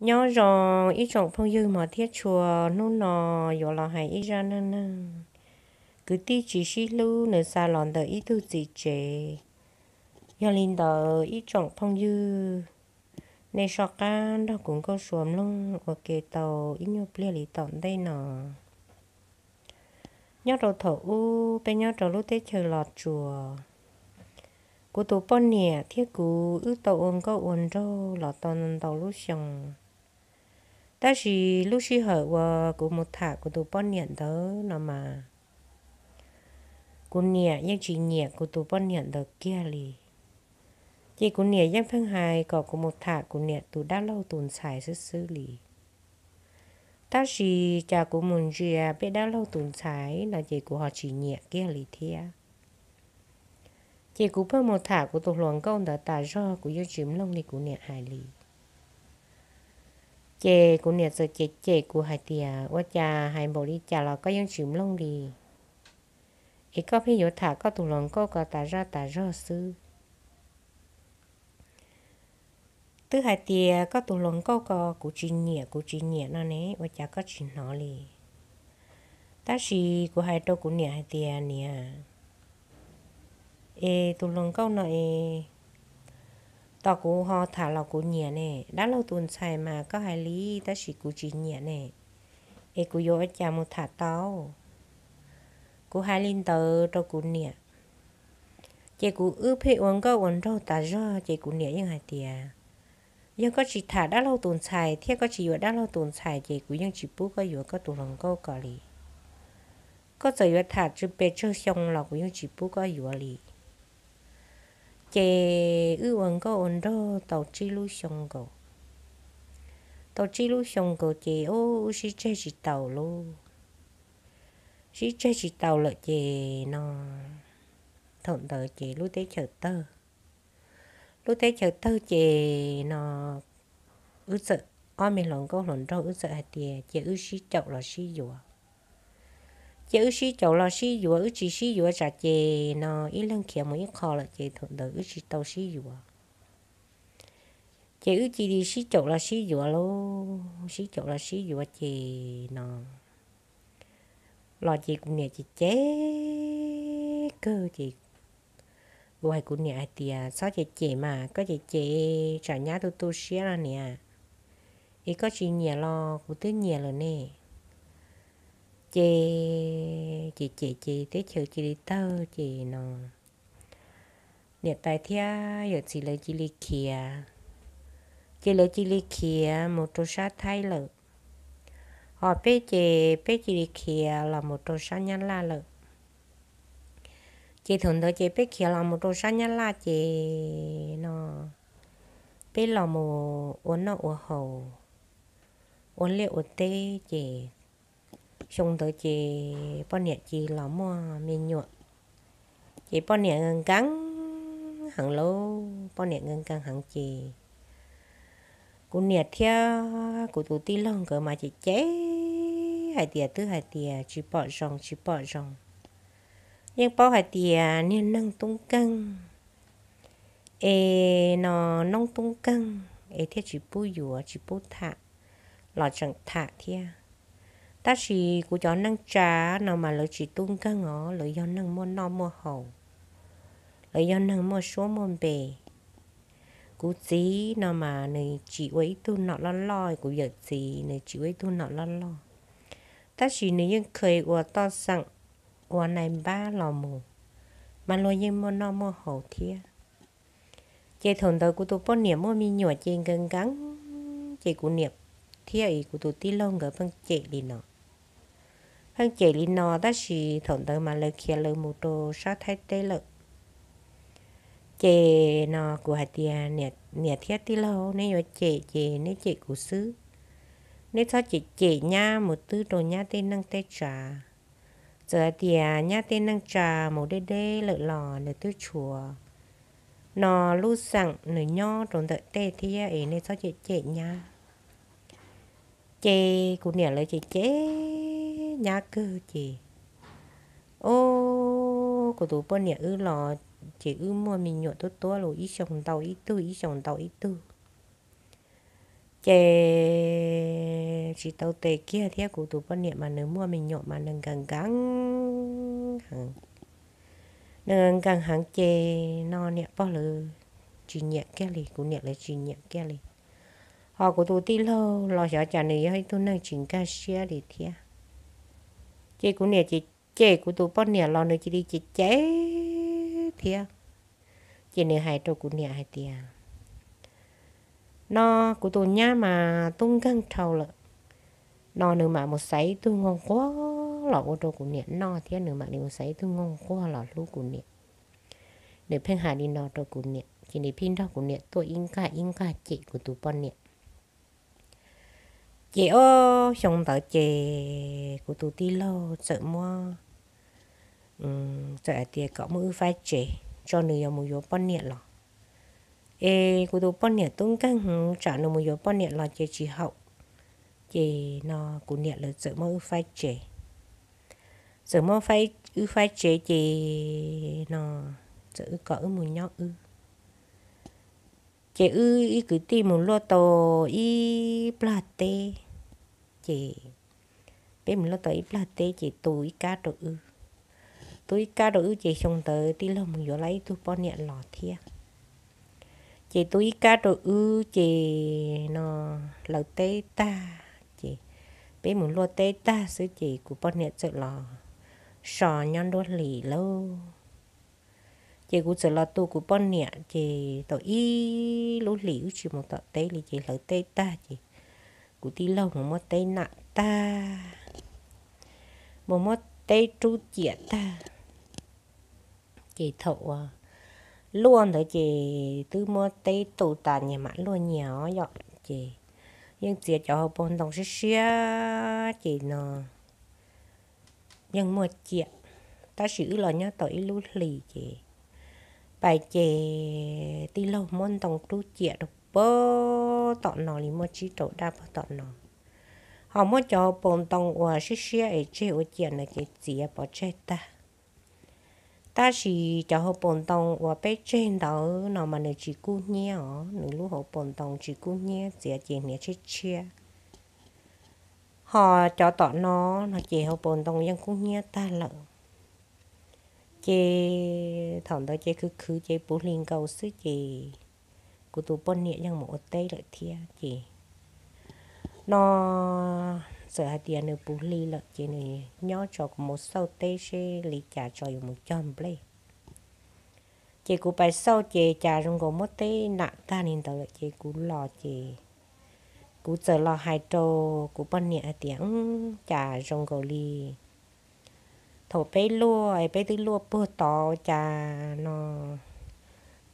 Nyob zoo ib tsoom phooj ywg hmov thiab tshua, hnub no yuav los hais ib zaj neej neeg kwv tij tsis sib hlub nws xa los ntawm ib tug txiv tsev. Yog li ntawd ib tsoom phooj ywg, nej soj qab nrog kuv Nkauj Sua mloog ua ke tau ib nyuag pliag li tom ntej no. Nyob rau thaum ub peb nyob rau lub teb chaws Los Tsuas, kuv tus poj niam thiab kuv wb tau ua nkauj ua nraug los tau ntau lub xyoo. Tab sis lub sij hawm uas kuv mus tham kuv tus poj niam ntawd no mas, kuv niam yeej tsis nyiam kuv tus poj niam ntawd kiag li. Ces kuv niam yeej pheej hais kom kuv mus tham kuv niam tus dab laug tus ntxhais xwb xwb li. Tab sis cas kuv mus ntsia peb dab laug tus ntxhais no ces kuv ho tsis nyiam kiag li thiab. Ces kuv pheej mus tham kuv tus hluas nkauj ntawd tas zog, kuv yeej tsis mloog li kuv niam hais li. Ces kuv niam txawm cem cem kuv hais tias, ua cas hais npaum li cas los koj yeej tsis mloog li, es koj pheej yuav tham koj tus hluas nkauj ko tas zaj tas zog xwb. Twb hais tias koj tus hluas nkauj ko kuv tsis nyiam, kuv tsis nyiam no ne, ua cas koj tsis hnov li? Tab sis kuv hais rau kuv niam hais tias, niam, es tus hluas nkauj no es, tos kuv ho tham los kuv nyiam ne. Dab laug tus ntxhais mas koj hais li, tab sis kuv tsis nyiam ne, es kuv yuav ua cas mus tham tau? Kuv hais li ntawd rau kuv niam, ces kuv wb pheej ua nkauj ua nraug tas zog, ces kuv niam yeej hais tias, yog koj tsis tham dab laug tus ntxhais thiab koj tsis yuav dab laug tus ntxhais ces kuv yeej tsis pub koj yuav koj tus hluas nkauj ko li. Koj txawm yuav tham tsw pes tsawg xyoo los kuv yeej tsis pub koj yuav li. Ces wb ua nkauj ua nraug tau tsib lub xyoo nkaus. Tau tsib lub xyoo nkaus ces wb sib tseg tsis taus lauj. Sib tseg tsis taus lawm ces no, thaum ntawd ces lub teb chaws tawg. Lub teb chaws tawg ces no, wb txawm, ob me hluas nkauj hluas nraug wb txawm hais tias cia wb sib caum los sib yuav. Cia wb sib caum los sib yuav, wb tsis sib yuav tsam ces no ib leeg khiav mus ib qho lawm ces thaum ntawd wb tsis tau sib yuav. Ces wb cia li sib caum los sib yuav lauj, sib caum los sib yuav ces no, los ces kuv niam ces cem kawg ces kuv hais kuv niam hais tias, txhob cem cem mas, koj cem cem tsam nyab tu tu siab no niam, es koj tsis nyiam los kuv twb nyiam lawm ne. Ces cem cem ces teb chaws cia li tawg ces no, niam tais thiab yawm txiv lawv cia li khiav. Ces lawv cia li khiav mus rau sab Thaib lawm. Ho peb ces peb cia li khiav los mus rau sab Nyab Laj lawm. Ces thaum ntawd ces peb khiav los mus rau sab Nyab Laj ces no, peb los mus ua noj ua haus, ua liaj ua teb ces xyoo ntawd ces poj niam cia li los muaj me nyuam. Ces poj niam nkees heev lauj, poj niam nkees nkees heev ces kuv niam thiab kuv tus tij laug nkawd mas cem cem hais tias twb hais tias tsis pom zoo, tsis pom zoo. Yeej paub hais tias niag neeg tub nkeeg es no, noob tub nkeeg es thiaj tsis pub yuav, tsis pub tham, los tseem tham thiab. Tab sis kuv cov neej tsa no mas lawv tsis tub nkeeg os, lawv yog neeg muaj noj muaj haus, lawv yog neeg muaj suab muaj npe. Kuv txiv no mas nws tsis ua ib tug nom loj loj, kuv yawm txiv nws tsis ua ib tug nom loj loj, tab sis nws yeej kheev ua toj xeem, ua nais npab los mus, mas luag yeej muaj noj muaj haus thiab. Ces thaum ntawd kuv tus poj niam muaj me nyuam ces nkees nkees, ces kuv niam thiab kuv tus tij laug nkawd pheej cem li no. Pheej cem li no tab sis thaum ntawd mas lawv khiav lawv mus rau sab Thaib teb lawm. Ces no kuv hais tias, niam thiab tij laug, neb yuav cem ces neb cem kuv xwb, neb txhob cem cem nyab mus twb rau nyab tej neej tej tsa. Txawm hais tias nyab tej neej tsa mus deb deb lawm los nws twb tshuav no lub xeem nws nyob rau ntawm tej thiab es nej txhob cem cem nyab. Ces kuv niam lawv ces cem nyab kawg ces, o, kuv tus poj niam wb los ces wb muaj me nyuam tuab tuab los ib xyoos ntau ib tug, ib xyoos ntau ib tug. Ces tsis tau tes kiag thiab, kuv tus poj niam mas nws muaj me nyuam mas nws nkees nkees heev. Nws nkees heev ces no niam pog lawv tsis nyiam kiag li, kuv niam lawv tsis nyiam kiag li. Ho kuv tus tij laug los xyov cas nws yog ib tug neeg tsis nkag siab li thiab. Ces kuv niam ces cem kuv tus poj niam los nws cia li cem cem thiab. Ces nws hais rau kuv niam hais tias, no kuv tus nyab mas tub nkeeg dhau lawm. No nws mam mus xaiv ib tug nquag nquag los ua rau kuv niam noj thiab, nws mam li mus xaiv ib tug nquag nquag los hlub kuv niam. Nws pheej hais li no rau kuv niam ces nws pheej nrog kuv niam tuaj ib nqag ib nqag cem kuv tus poj niam. Ces ob xyoo ntawd ces kuv tus tij laug txawm muab, txawm hais tias kom muab wb faib tsev tso nws yuav mus yuav poj niam los. Es kuv tus poj niam tub nkeeg, tsam nws mus yuav poj niam los ces tsis haum. Ces no kuv niam lawv txawm muab wb faib tsev. Txawm muab wb faib tsev ces no txawm wb kom wb mus nyob wb. Ces wb ib kwv tij mus luaj tau ib plag teb, ces peb mus luaj tau ib plag teb ces tu ib kab rau wb. Tu ib kab rau wb ces xyoo ntawd tij laug mus yuav lawm ib tug poj niam los thiab. Ces tu ib kab rau wb ces no lawv teb tag ces peb mus luaj teb tag xwb ces kuv poj niam txawm los so nyob nruab hlis lawm. Ces kuv txawm los tu kuv poj niam ces tau ib lub hlis wb tsis mus tom teb li ces lawv teb tag ces kuv tij laug mus muab teb nam tag, mus muab teb rub ciam tag. Ces thaum uas luaj ntawd ces twb muab teb tu tas nyias mam luaj nyias os yom, ces yeej txiav cov hauv paus ntoo siab siab ces no yeej muaj ciam. Tab sis wb los nyob tau ib lub hlis ces pais ces tij laug muab ntoo rub ciam rau puag tom no li muaj tsib rau daj puag tom no, ho muab cov hauv paus ntoo uas siab siab es tseg ua ciam ntawd ces txiav pov tseg tag. Tab sis cov hauv paus ntoo uas peb tseg ntawd no mas nws tsis kub hnyiab os, nws lub hauv paus ntoo tsis kub hnyiab, txiav ces hniav tshiab tshiab. Ho cov tom no no ces hauv paus ntoo yeej kub hnyiab tag lawm. Ces thaum ntawd ces khwv khwv ces puv hli nkaus xwb ces kuv tus poj niam yeej mus ua teb lawm thiab ces no txawm hais tias nws puv hli lawm ces nws nyob tso kuv mus xauj teb seb li cas tso yuav mus cog nplej. Ces kuv pais xauj ces cas zoo nkaus muab teb nam tag li ntawd lawm ces kuv los ces kuv txawm los hais rau kuv poj niam hais tias, cas zoo nkaus li thaum peb luaj es peb twb luaj puag tod cas no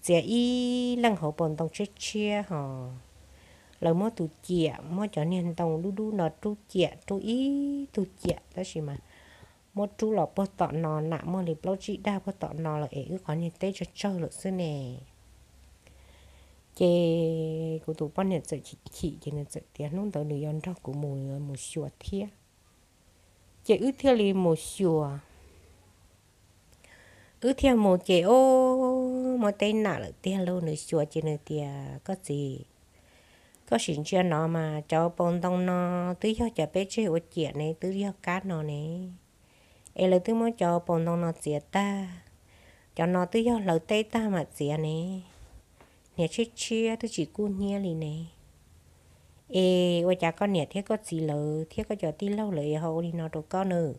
txiav ib leej hauv paus ntoo tshiab tshiab ho lawv muab tus ciam, muab cov niag ntoo dub dub no rub ciam, rub ib tug ciam tab sis mas muab rub los puag tom no nam muaj li plaub tsib daj puag tom no lawm es wb qhov niag teb tsawg tsawg lawm xwb ne. Ces kuv tus poj niam txawm chim chim ces nws txawm tias hnub ntawd nws yuav nrog kuv mus, mus xyuas thiab. Ces wb thiaj li mus xyuas. Wb thiaj mus ces ub, muab teb nam lawm tiag lauj. Nws xyuas ces nws tias, koj txiv, koj sim ntsia no mas cov paus ntoo no twb yog cov peb tseg ua ciam ne, twb yog kab no ne. Es lawv twb muab cov paus ntoo no txiav tag, cov no twb yog hlawv teb tag mam txiav ne. Hniav tshiab tshiab twb tsis kub hnyiab li ne. Es ua cas koj niam thiab koj txiv lawv thiab koj cov tij laug lawv ho ua li no rau koj nawb?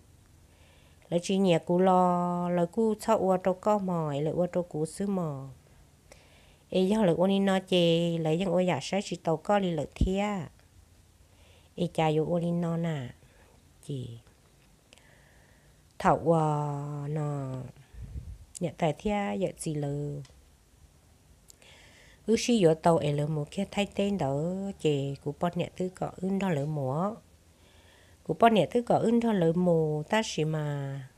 Lawv tsis nyiam kuv los lawv kuj txhob ua rau koj mog, es lawv ua rau kuv xwb mog. Es yog lawv ua li no ces lawv yeej ua yam saib tsis taus koj li lawm thiab. Es cas yuav ua li no na? Ces thaum uas no niam tais thiab yawm txiv lawv wb sib yuav tau es lawv mus kiag Thaib teb ntawd ces kuv poj niam twb kom wb nrog lawv mus. Kuv poj niam twb kom wb nrog lawv mus tab sis mas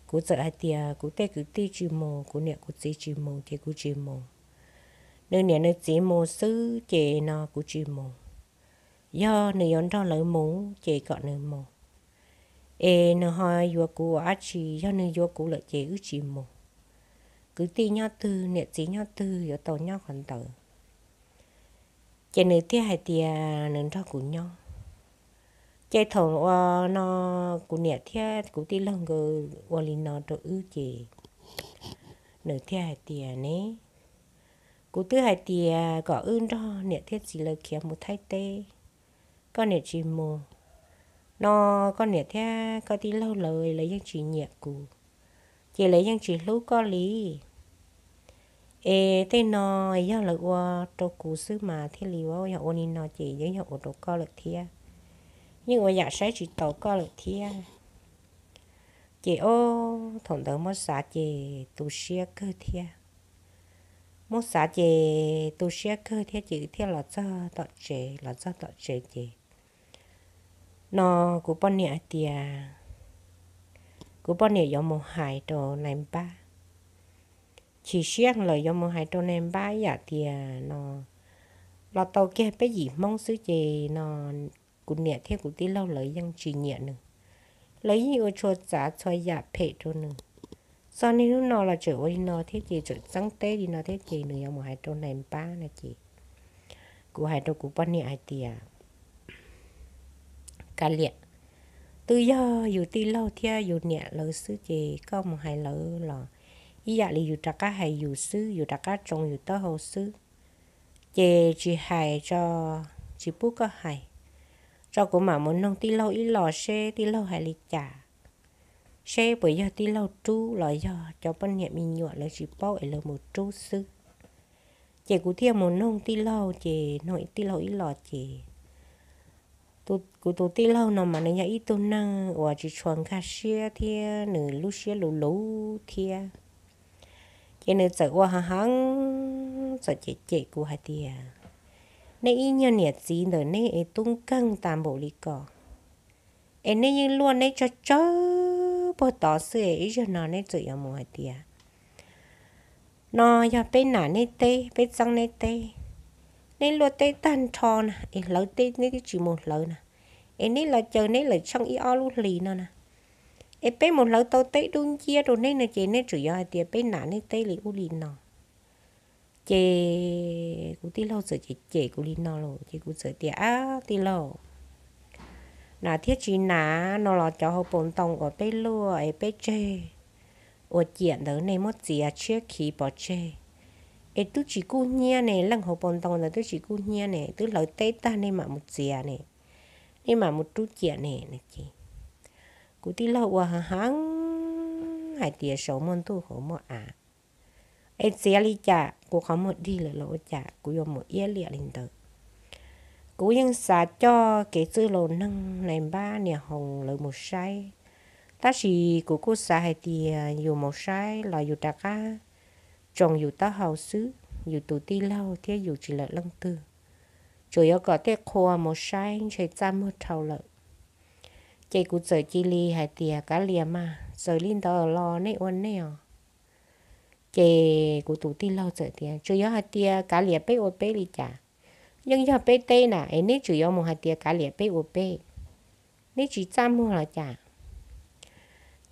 kuv txawm hais tias kuv tej kwv tij tsis mus, kuv niam kuv txiv tsis mus ces kuv tsis mus. Nws niam nws txiv mus xwb ces no kuv tsis mus. Yog nws yuav nrog lawv mus ces kom nws mus. Es nws ho yuav kuv ua dab tsi? Yog nws yuav kuv lawm ces wb tsis mus. Kwv tij nyob twg, niam txiv nyob twg yuav tau nyob qhov ntawd. Ces nws thiaj hais tias nws nrog kuv nyob. Ces thaum uas no kuv niam thiab kuv tij laug nkawd ua li no rau wb ces nws thiaj hais tias ne, kuv twb hais tias kom wb nrog niam thiab txiv lawv khiav mus Thaib teb, koj niam tsis mus. No koj niam thiab koj tij laug lawv, lawv yeej tsis nyiam kuv, ces lawv yeej tsis hlub koj li. Es tej no yog lawv ua rau kuv xwb mas thiaj li ua, yog ua li no ces yeej yog ua rau koj lawm thiab, yeej ua yam saib tsis taus koj lawm thiab. Ces ob thaum ntawd muab xav ces tu siab kawg thiab. Muab xav ces tu siab kawg thiab ces thiaj los txog tom tsev, los txog tom tsev ces no kuv poj niam hais tias, kuv poj niam yuav mus hais rau nais npab, chim siab lawm yuav mus hais rau nais npab ib yam tias no los tau kiag peb yim Hmoob xwb ces no kuv niam thiab kuv tij laug lawv yeej tsis nyiam nws, lawv yeej ua txhua tsav txhua yam phem rau nws. Txog niaj hnub no los tseem ua li no thiab ces tseem txeeb teb li no thiab ces nws yuav mus hais rau nais npab no ces kuv hais rau kuv poj niam hais tias, kav liam, twb yog yus tij laug thiab yus niam lawv xwb ces koj mus hais lawv los ib yam li yus rov qab hais yus xwb, yus rov qab tsoo yus taub hau xwb. Ces tsis hais tso, tsis pub koj hais, tso kuv mam mus noog tij laug ib los seb tij laug hais li cas, seb puas yog tij laug rub los yog cov poj niam me nyuam lawv tsis paub es lawv mus rub xwb. Ces kuv thiaj mus noog tij laug, ces noog tij laug ib los ces kuv tus tij laug no mas nws yog ib tug neeg uas tsis tshua nkag siab thiab nws lub siab luv luv thiab. Ces nws txawm ua heev heev, txawm cem cem kuv hais tias, nej ib nyuag niam txiv ntawm nej es tub nkeeg tas npaum li ko, es neb yeej luaj neb tsawg tsawg puag tod xwb es ib zaug no neb txawm yuav mus hais tias no yog peb nam neb teb, peb txeeb neb teb, neb luaj teb tag nrho na es hlawv teb neb twb tsis mus hlawv na, es neb los caw neb lawm tsheej ib ob lub hlis no na, es peb mus hlawv tau teb dub nciab rau neb no ces neb tseem yuav hais tias peb nam neb teb li ub li no. Ces kuv tij laug txawm cem cem kuv li no lawm ces kuv txawm tias, ab tij laug, nam thiab tsis nam no los cov hauv paus ntoo uas peb luaj es peb tseg ua ciam ntawd nej muab txiav tshiab khiv pov tseg, es twb tsis kub hnyiab ne, leej hauv paus ntoo ntawd twb tsis kub hnyiab ne, twb hlawv teb tag nej mam mus txiav ne, nej mam mus rub ciam ne. Ces kuv tij laug ua heev heev hais tias saum muaj ntuj hauv muaj av, es txiav li cas kuv qhov muag dig lawm los ua cas kuv yuav mus iab liam li ntawd. Kuv yeej xav coj kev txwj laus neeg nais npab niam hoos lawv mus saib, tab sis kuv kuj xav hais tias yus mus saib los yus rov qab tsoo yus taub hau xwb, yus tus tij laug thiab yus tsis lawm leej twg, tsuas yuav kom tej qhua mus saib ntshe txaj muag dhau lawm. Ces kuv txawm cia li hais tias, kav liam mas, txawm li ntawd los nej ua nej os. Ces kuv tus tij laug txawm tias, tsuas yog hais tias kav liam peb ua peb li cas, yeej yog peb teb na es neb tsuas yuav mus hais tias kav liam peb ua peb, neb tsis txaj muag los cas.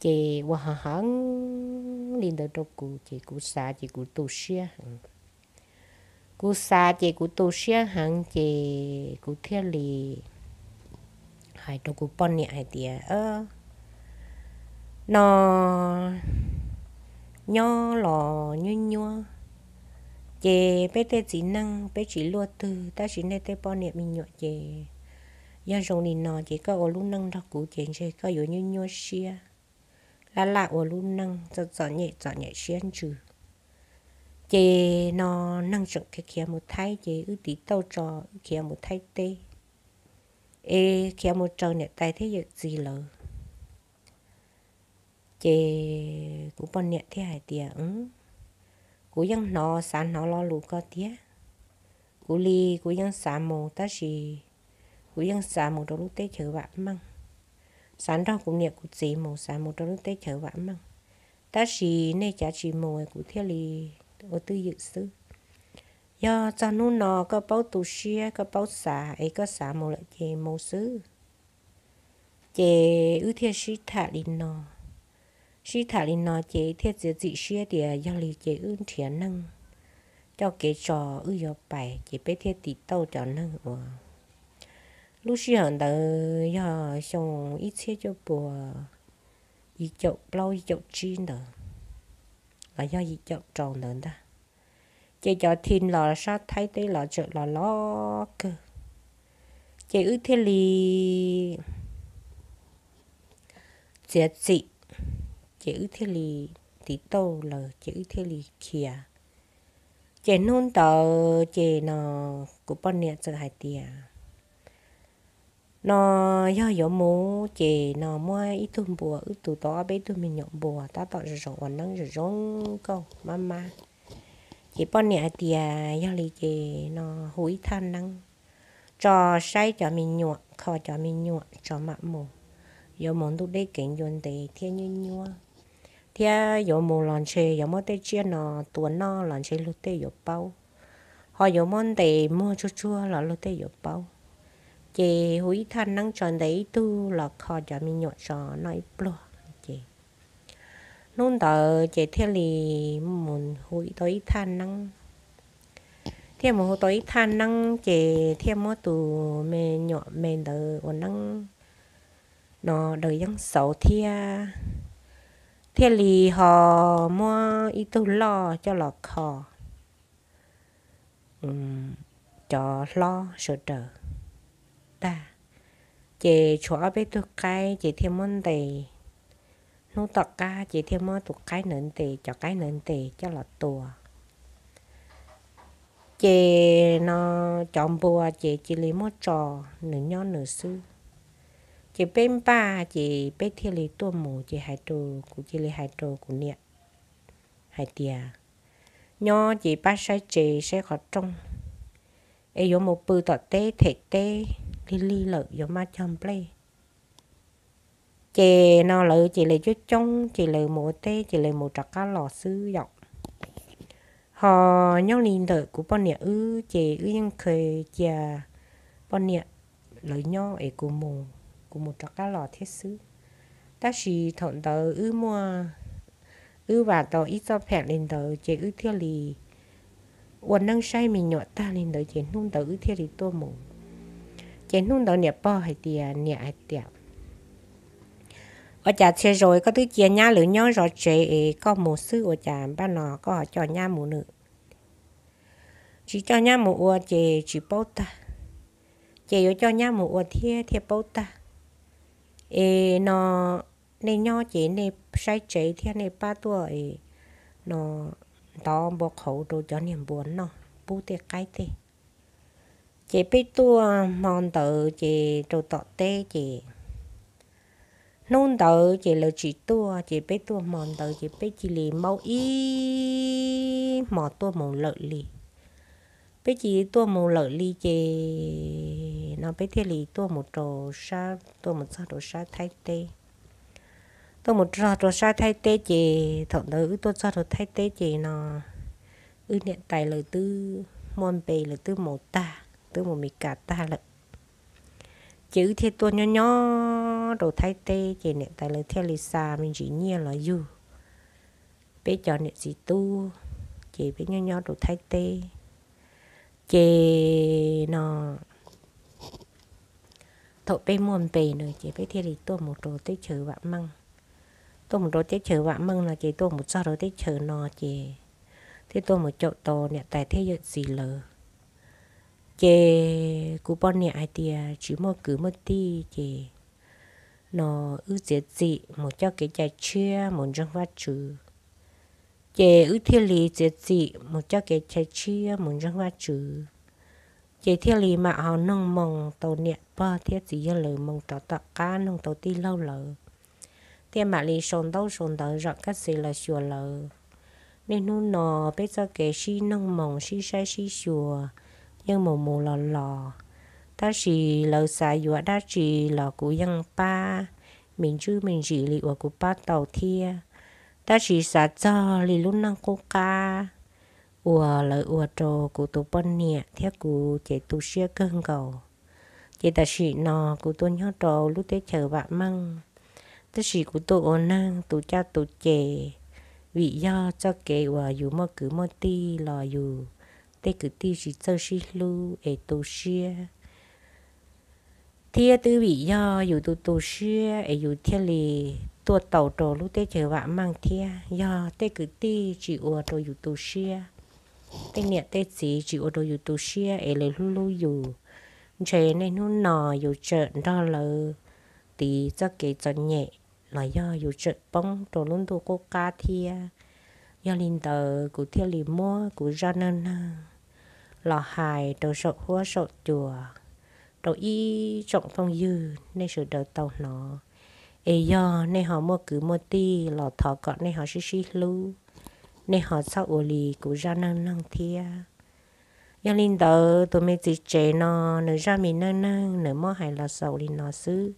Ces ua heev heev li ntawd rau kuv ces kuv xav ces kuv tu siab heev. Kuv xav ces kuv tu siab heev ces kuv thiaj li hais rau kuv poj niam hais tias, no nyob los nyuaj nyuaj, ces peb tej txiv neej peb tsis luaj twg, tab sis nej tej poj niam me nyuam ces yog zoo li no ces koj ua lub neej nrog kuv ces ntshe koj yuav nyuaj nyuaj siab, laj laj ua lub neej txom txom nyem txom nyem siab ntsws. Ces no neeg tseem khiav khiav mus Thaib ces wb tiv tauj tso wb khiav mus Thaib teb, es khiav mus raws niam tais thiab yawm txiv lawv. Ces kuv poj niam thiaj hais tias, kuv yeej hnov xav hnov lo lus ko tiag. Kuv li kuv yeej xav mus tab sis kuv yeej xav mus rau lub teb chaws vam meej, xav nrog kuv niam kuv txiv mus, xav mus rau lub teb chaws vam meej, tab sis nej cav tsis mus kuv thiaj li ua twj ywm xwb. Yog txog hnub no koj paub tu siab koj paub xav es koj xav mus lawm ces mus xwb. Ces wb thiaj sib tham li no, sib tham li no ces thiaj txiav txim siab tias yog li ces wb nrhiav neeg coj kev tso wb yuav pais, ces peb thiaj tiv tauj cov neeg uas lub sij hawm ntawd yog xyoo ib txhiab cuaj puas yim caum plaub yim caum tsib ntawd los yog yim caum rau ntawd ntag. Ces cov thij los sab Thaib teb los tseem los los kawg, ces wb thiaj li txiav txim, ces wb thiaj li tiv tauj lawm ces wb thiaj li khiav. Ces hnub ntawd ces no kuv poj niam txawm hais tias no yog yuav mus ces no muab ib tug npua, wb tu tau ob peb tug me nyuam npua tab tom zoo zoo ua neeb zoo zoo nkauj mab mab. Ces poj niam hais tias yog li ces no hu ib thaj neeb tso saib cov me nyuam, kho cov me nyuam tso mam mus. Yuav mus ntuj deb kev ncua ntev thiab nyuaj nyuaj, thiab yuav mus los ntshe yuav muab tej tsiaj no tua noj los ntshe luag tej yuav paub, ho yuav muab ntes muag tsuag tsuag los luag tej yuav paub. Ces hu ib thaj neeb tso ntes ib tug los kho cov me nyuam tso noj ib pluag ces hnub ntawd ces thiaj li mus hu tau ib thaj neeb. Thiaj mus hu tau ib thaj neeb ces thiaj muab tus me nyuam me ntawd ua neeb no daws yeeb xauv thiab, thiaj li ho muab ib tug loj coj los kho cov hlob sawv daws tag, ces tshuav ob peb tug qaib ces thiaj muab ntes. Hnub tom qab ces thiaj muab tus qaib ntawd ntes, cov qaib ntawd ntes coj los tua. Ces no cov npua ces cia li muab tso nws nyob nws xwb. Ces peb npaj ces peb thiaj li tuaj mus ces hais rau, kuv cia li hais rau kuv niam hais tias nyob ces pab saib tsev saib qhov rooj, es yuav mus pw tom teb them teb lig lig lawm yuav maj cog nplej. Ces no lawv ces lawv coob coob ces lawv mus ua teb ces lawv mus rov qab los xwb yom. Ho nyob li ntawm kuv poj niam wb ces wb yeej kheev cia poj niam lawv nyob es kuv mus, kuv mus rov qab los thiab xwb. Tab sis thaum ntawd wb muaj, wb vam tau ib txoj pheem li ntawd ces wb thiaj li ua neeb saib me nyuam tag li ntawd ces hnub ntawd wb thiaj li tuaj mus. Ces hnub ntawd niam pog hais tias, niam hais tias, ua cas txhia zaus koj twb cia nyab lawv nyob zov tsev es koj mus xwb ua cas npaj no koj ho coj nyab mus nws tsis coj nyab mus ua ces tsis paub tag, ces yuav coj nyab mus ua thiab thiaj paub tag. Es no nej nyob ces nej saib tsev thiab nej pab tuaj no ntov npua qhauv rau cov niag npua noj pub tej qaib tej. Ces peb tuaj hmo ntawd ces rau tom teb ces hnub ntawd ces lawv tsis tuaj ces peb tuaj hmo ntawd ces peb cia li maub ib hmo tuaj mus lawm li. Peb cia li tuaj mus lawm li ces no peb thiaj li tuaj mus rau sab, tuaj mus txog rau sab Thaib teb. Tuaj mus txog rau sab Thaib teb ces thaum ntawd wb tuaj txog rau Thaib teb ces no wb niam tais lawv twb muaj npe, lawv twb mus tag, twb mus Mes Kas tag lawm. Ces wb thiaj tuaj nyob nyob rau Thaib teb ces niam tais lawv thiaj li xa me ntsis nyiaj los yug peb cov niam txiv tub, ces peb nyob nyob rau Thaib teb. Ces no thaum peb muaj npe no ces peb thiaj li tuaj mus rau teb chaws Vam Meej. Tuaj mus rau teb chaws Vam Meej no ces tuaj mus txog rau teb chaws no ces thiaj tuaj mus caum tau niam tais thiab yawm txiv lawv. Ces kuv poj niam hais tias tsis muaj kwv muaj tij ces no wb txiav txim mus coj kev cai tshiab mus ntseeg Vajtswv. Ces wb thiaj li txiav txim mus coj kev cai tshiab mus ntseeg Vajtswv. Ces thiaj li mam ho noog moo tau niam pog thiab txiv yawg lawv moo rov tom qab, noog tau tij laug lawv, thiaj mam li sau ntaub sau ntawv zom kab xes los xyuas lawv. Niaj hnub no peb txoj kev sib noog moo sib saib sib xyuas yeej mus mus los los, tab sis lawv xav yuav dab tsi los kuv yeej pab me ntsis me ntsis li uas kuv pab tau thiab. Tab sis xav txog li lub neej qub qab uas lawv ua rau kuv tus poj niam thiab kuv ces tu siab kawg nkaus. Ces tam sim no kuv tuaj nyob rau lub teb chaws Vam Meej, tab sis kuv tuaj ua neeg tu caj tu ces, vim yog txoj kev uas yus muaj kwv muaj tij los yus tej kwv tij tsis txawj sib hlub es tu siab. Thiab twb vim yog yus tus tu siab es yus thiaj li tuaj tau rau lub teb chaws vam meej thiab. Yog tej kwv tij tsis ua rau yus tu siab, tej niam tej txiv tsis ua rau yus tu siab es lawv hlub hlub yus, ntshe nej hnub no yus tseem nrog lawv tiv txoj kev txom nyem los yog yus tseem poob rau lub ntuj qub qab thiab. Yog li ntawd kuv thiaj li muab kuv zaj neej neeg los hais rau saum huab saum cua rau ib tsoom phooj ywg nej sawv daws tau hnov. Es yog nej ho muaj kwv muaj tij los thov kom nej ho sib sib hlub, nej ho txhob ua li kuv zaj neej neeg thiab. Yog li ntawd tus me txiv tsev no nws zaj me neej neeg nws muab hais los xaus li no xwb.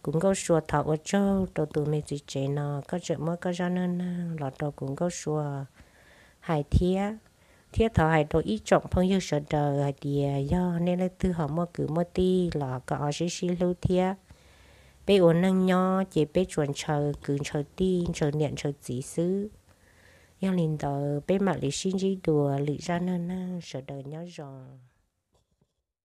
Kuv Nkauj Sua thov ua tsaug rau tus me txiv tsev no koj tseem muab koj zaj neej neeg los rau kuv Nkauj Sua hais thiab. Thiab thov hais rau ib tsoom phooj ywg sawv daws hais tias yog nej leej twg ho muaj kwv muaj tij los kom ho sib sib hlub thiab. Peb ua neej nyob ces peb tsuas ntshaw kwv ntshaw tij ntshaw niam ntshaw txiv xwb. Yog li ntawd peb mam li sib ntsib dua lwm zaj neej neeg, sawv daws nyob zoo.